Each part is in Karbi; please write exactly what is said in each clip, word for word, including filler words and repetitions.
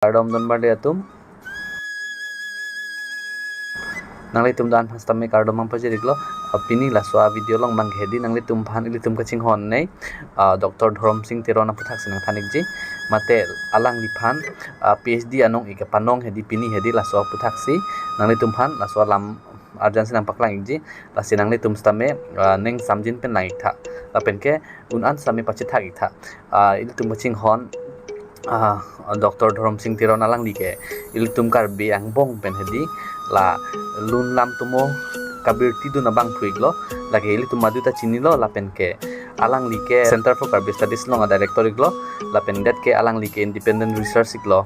Kardom donmarli atum. Nanglitum do-an aphan sitame kardom nangpajir-iklo. Ah, pini laso a-video along abang ke hedi nanglitum aphan ilitum kachinghon nei, ah, Doctor Dhorom Sing Teron aputhaksi nangthan-ikji. Mate alangliphan, ah, P H D anong-ik kapanong hedi pini hedi laso aputhaksi nanglitum aphan laso alam arjansi nangpaklang-ikji. Lasi nanglitum sitame, ah, ning samjin pen lang-iktha. Lapen ke un-an sitame pachethak-iktha. Ah, ilitum kachinghon, ah, Doctor Dhorom Sing Teron alangli ke ilitum Karbi angbong pen hedi la lun lam tumo kabirti dun abangphu-iklo. Lake ilitum madu ta chinilo lapen ke alangli ke Center for Karbi Studies along a-director-iklo. Lapen det ke alangli ke independent research-iklo.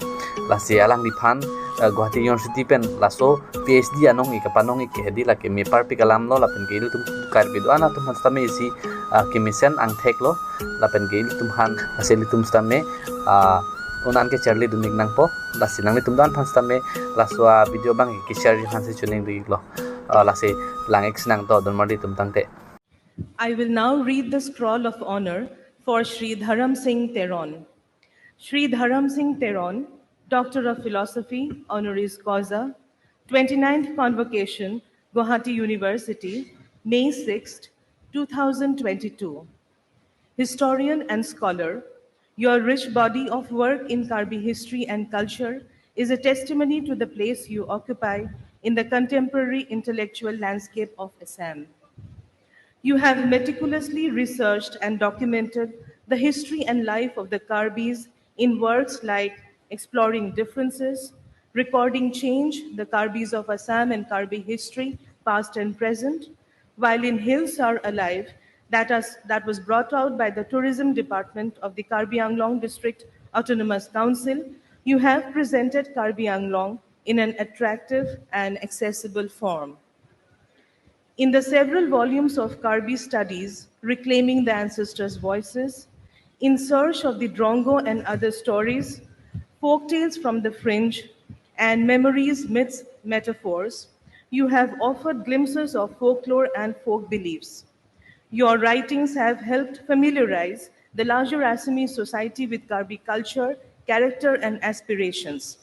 Lasi alangliphan, eh, Guwahati University pen laso P H D anong-ik kapanong-ik ke hedi lake meparpik alamlo. Lapen ke ilitum Karbi do-an atum aphan sitame isi, ah, kemesen angtheklo. Lapen ke ilitum aphan, lasi ilitum sitame, ah, un-an ke charli dun-ik nangpo. Lasi nanglitum do-an aphan sitame laso a-video abang ke share aphansi choningri-iklo. Ah, lasi lang-ik sinang to donmarli atum tangte. I will now read the scroll of honor for Shri Dharam Singh Teron. Shri Dharam Singh Teron, Doctor of Philosophy, honoris causa, twenty-ninth Convocation, Guwahati University, May sixth, two thousand twenty-two. Historian and scholar, your rich body of work in Karbi history and culture is a testimony to the place you occupy in the contemporary intellectual landscape of Assam. You have meticulously researched and documented the history and life of the Karbis in works like Exploring Differences, Recording Change, The Karbis of Assam and Karbi History, Past and Present, While in Hills Are Alive, that, as, that was brought out by the Tourism Department of the Karbi Anglong District Autonomous Council, you have presented Karbi Anglong in an attractive and accessible form. In the several volumes of Karbi Studies, Reclaiming the Ancestors' Voices, In Search of the Drongo and Other Stories, Folk Tales from the Fringe, and Memories, Myths, Metaphors, you have offered glimpses of folklore and folk beliefs. Your writings have helped familiarize the larger Assamese society with Karbi culture, character, and aspirations.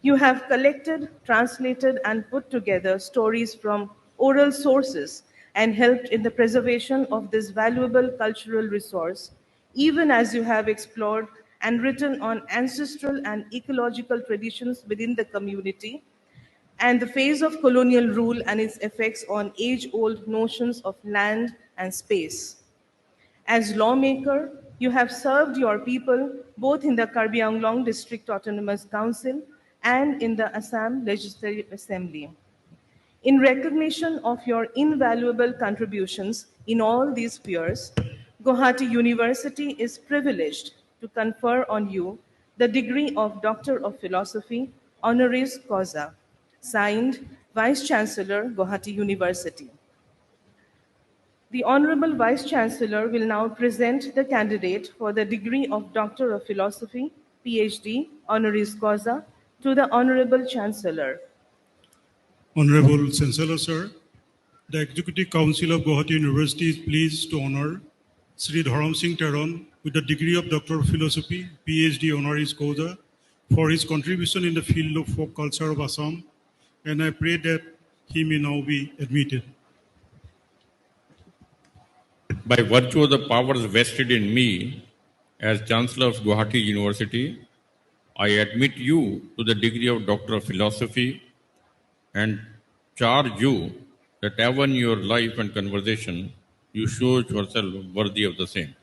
You have collected, translated, and put together stories from oral sources and helped in the preservation of this valuable cultural resource, even as you have explored and written on ancestral and ecological traditions within the community and the phase of colonial rule and its effects on age-old notions of land and space. As lawmaker, you have served your people both in the Karbi Anglong District Autonomous Council and in the Assam Legislative Assembly. In recognition of your invaluable contributions in all these spheres, Guwahati University is privileged to confer on you the degree of Doctor of Philosophy, honoris causa. Signed, Vice Chancellor, Guwahati University. The Honorable Vice Chancellor will now present the candidate for the degree of Doctor of Philosophy, P H D, honoris causa, to the Honorable Chancellor. Honorable Chancellor, sir, the Executive Council of Guwahati University is pleased to honor Shri Dharam Singh Teron with the degree of Doctor of Philosophy, P H D, honoris causa, for his contribution in the field of folk culture of Assam, and I pray that he may now be admitted. By virtue of the powers vested in me as Chancellor of Guwahati University, I admit you to the degree of Doctor of Philosophy and charge you that ever in your life and conversation you show yourself worthy of the same.